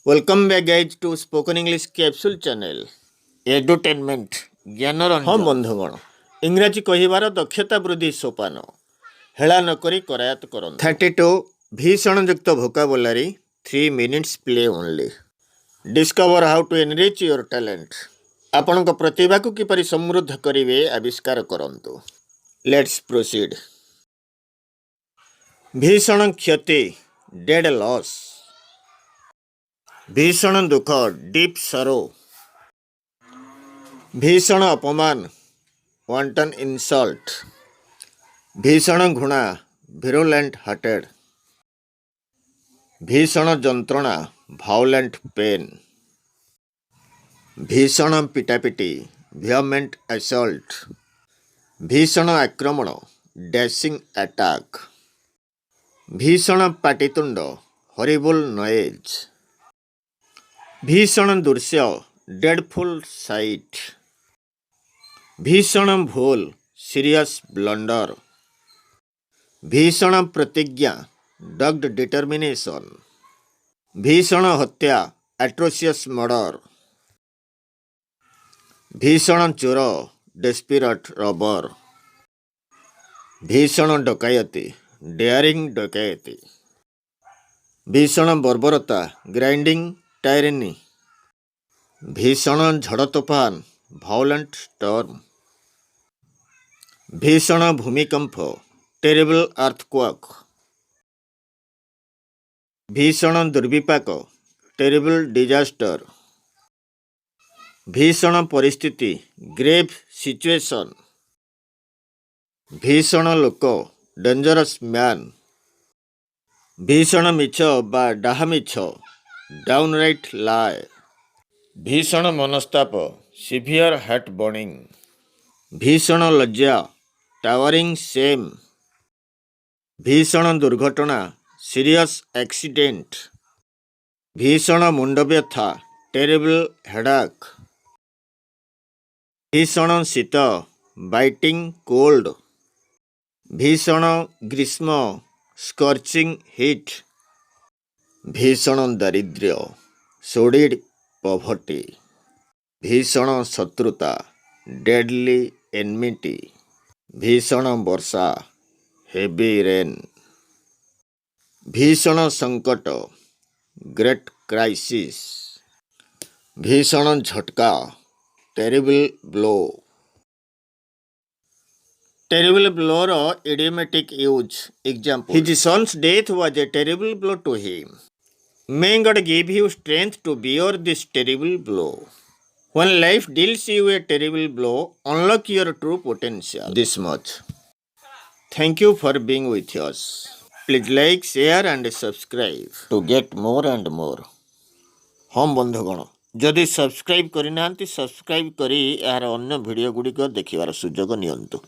Welcome back, guys, to Spoken English Capsule channel. Edutainment, Gyanaranjan. ହଁ ବନ୍ଧୁଗଣ, ଇଂରାଜୀ କହିବାର ଦକ୍ଷତା ବୃଦ୍ଧି ସୋପାନ। ହେଳା ନକରି କରାୟତ୍ତ କରନ୍ତୁ। 32 ଭୀଷଣଯୁକ୍ତ vocabulary, 3 minutes play only. Discover how to enrich your talent. ଆପଣଙ୍କ ପ୍ରତିଭାକୁ କିପରି ସମୃଦ୍ଧ କରିବେ, ଆବିଷ୍କାର କରନ୍ତୁ। Let's proceed. ଭୀଷଣ କ୍ଷତି, ଡେଡ୍ ଲସ୍। ଭୀଷଣ ଦୁଃଖ, ଡିପ୍ ସରୋ। ଭୀଷଣ ଅପମାନ, ୱାଣ୍ଟନ୍ ଇନସଲ୍ଟ। ଭୀଷଣ ଘୃଣା, ଭିରୁଲେଣ୍ଟ ହେଟ୍ରେଡ୍। ଭୀଷଣ ଯନ୍ତ୍ରଣା, ଭାୟୋଲେଣ୍ଟ ପେନ୍। ଭୀଷଣ ପିଟାପିଟି, ଭିହମେଣ୍ଟ ଆସଲ୍ଟ। ଭୀଷଣ ଆକ୍ରମଣ, ଡ୍ୟାସିଂ ଆଟାକ୍। ଭୀଷଣ ପାଟିତୁଣ୍ଡ, ହରିବୁଲ୍ ନଏଜ୍। ଭୀଷଣ ଦୃଶ୍ୟ, ଡ୍ରେଡଫୁଲ୍ ସାଇଟ୍। ଭୀଷଣ ଭୁଲ, ସିରିୟସ୍ ବ୍ଲଣ୍ଡର। ଭୀଷଣ ପ୍ରତିଜ୍ଞା, ଡଗ୍ଡ ଡିଟର୍ମିନେସନ୍। ଭୀଷଣ ହତ୍ୟା, ଆଟ୍ରୋସିୟସ୍ ମର୍ଡର। ଭୀଷଣ ଚୋର, ଡେସ୍ପିରଟ୍ ରବର। ଭୀଷଣ ଡକାୟତି, ଡେୟାରିଂ ଡକାୟତି। ଭୀଷଣ ବର୍ବରତା, ଗ୍ରାଇଣ୍ଡିଂ ଟାଇରେନି। ଭୀଷଣ ଝଡ଼ ତୋଫାନ, ଭାୟୋଲେଣ୍ଟ ଷ୍ଟର୍ମ। ଭୀଷଣ ଭୂମିକମ୍ପ, ଟେରିବଲ୍ ଆର୍ଥକ୍ୱେକ୍। ଭୀଷଣ ଦୁର୍ବିପାକ, ଟେରିବଲ୍ ଡିଜାଷ୍ଟର। ଭୀଷଣ ପରିସ୍ଥିତି, ଗ୍ରେଭ୍ ସିଚୁଏସନ୍। ଭୀଷଣ ଲୋକ, ଡେଞ୍ଜରସ୍ ମ୍ୟାନ୍। ଭୀଷଣ ମିଛ ବା ଡାହା ମିଛ, ଡାଉନରାଇଟ୍ ଲାଏ। ଭୀଷଣ ମନସ୍ତାପ, ସିଭିୟର ହାର୍ଟ ବର୍ଣ୍ଣିଂ। ଭୀଷଣ ଲଜ୍ଜା, ଟାୱାରିଂ ସେମ୍। ଭୀଷଣ ଦୁର୍ଘଟଣା, ସିରିୟସ୍ ଆକ୍ସିଡେଣ୍ଟ। ଭୀଷଣ ମୁଣ୍ଡବ୍ୟଥା, ଟେରିବଲ୍ ହେଡାକ୍। ଭୀଷଣ ଶୀତ, ବାଇଟିଂ କୋଲ୍ଡ। ଭୀଷଣ ଗ୍ରୀଷ୍ମ, ସ୍କର୍ଚିଂ ହିଟ୍। ଭୀଷଣ ଦାରିଦ୍ର୍ୟ, ସୋର୍ଡିଡ୍ ପଭର୍ଟି। ଭୀଷଣ ଶତ୍ରୁତା, ଡେଡଲି ଏନମିଟି। ଭୀଷଣ ବର୍ଷା, ହେଭି ରେନ୍। ଭୀଷଣ ସଙ୍କଟ, ଗ୍ରେଟ୍ କ୍ରାଇସିସ୍। ଭୀଷଣ ଝଟକା, terrible blow. Terrible blower idiomatic use example: His son's death was a terrible blow to him. May God give you strength to bear this terrible blow. When life deals you a terrible blow, unlock your true potential. This much. Thank you for being with us. Please like, share and subscribe to get more and more. ହଁ ବନ୍ଧୁଗଣ, ଯଦି subscribe କରିନାହାନ୍ତି, subscribe କରି ଏହାର ଅନ୍ୟ video ଗୁଡ଼ିକ ଦେଖିବାର ସୁଯୋଗ ନିଅନ୍ତୁ।